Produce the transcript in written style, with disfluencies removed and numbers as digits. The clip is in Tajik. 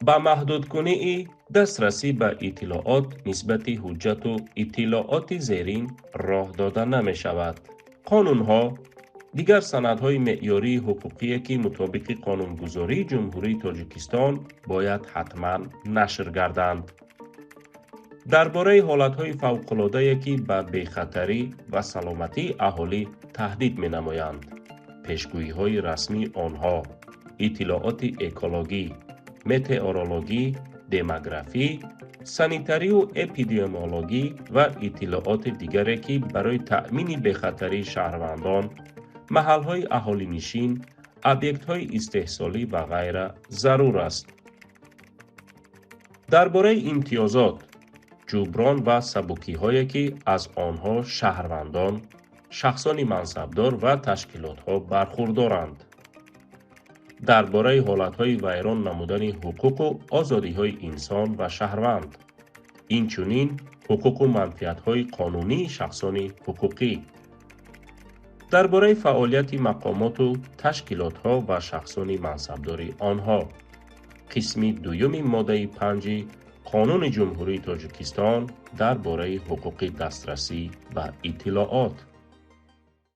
Ба маҳдудкунии дастрасӣ ба иттилоот нисбати ҳуҷҷату иттилооти зерин роҳ дода намешавад: қонунҳо, дигар санадҳои меъёрии ҳуқуқие, ки мутобиқи қонунгузории Ҷумҳурии Тоҷикистон бояд ҳатман нашр гарданд, дар бораи ҳолатҳои фавқулоддае, ки ба бехатарӣ ва саломатии аҳолӣ таҳдид менамоянд, пешгӯиҳои расмии онҳо, иттилооти экологӣ, метеорологӣ, демографӣ, санитарию эпидемиологӣ ва иттилооти дигаре, ки барои таъмини бехатарии шаҳрвандон, маҳалҳои аҳолинишин, объектҳои истеҳсолӣ ва ғайра зарур аст, дар бораи имтиёзот, ҷуброн ва сабукиҳое, ки аз онҳо шаҳрвандон, шахсони мансабдор ва ташкилотҳо бархурдоранд, дар бораи ҳолатҳои вайрон намудани ҳуқуқу озодиҳои инсон ва шаҳрванд, инчунин ҳуқуқу манфиатҳои қонунии шахсони ҳуқуқӣ, дар бораи фаъолияти мақомоту ташкилотҳо ва шахсони мансабдори онҳо, қисми дуюми моддаи панҷи Қонуни Ҷумҳурии Тоҷикистон дар бораи ҳуқуқи дастрасӣ ба иттилоот.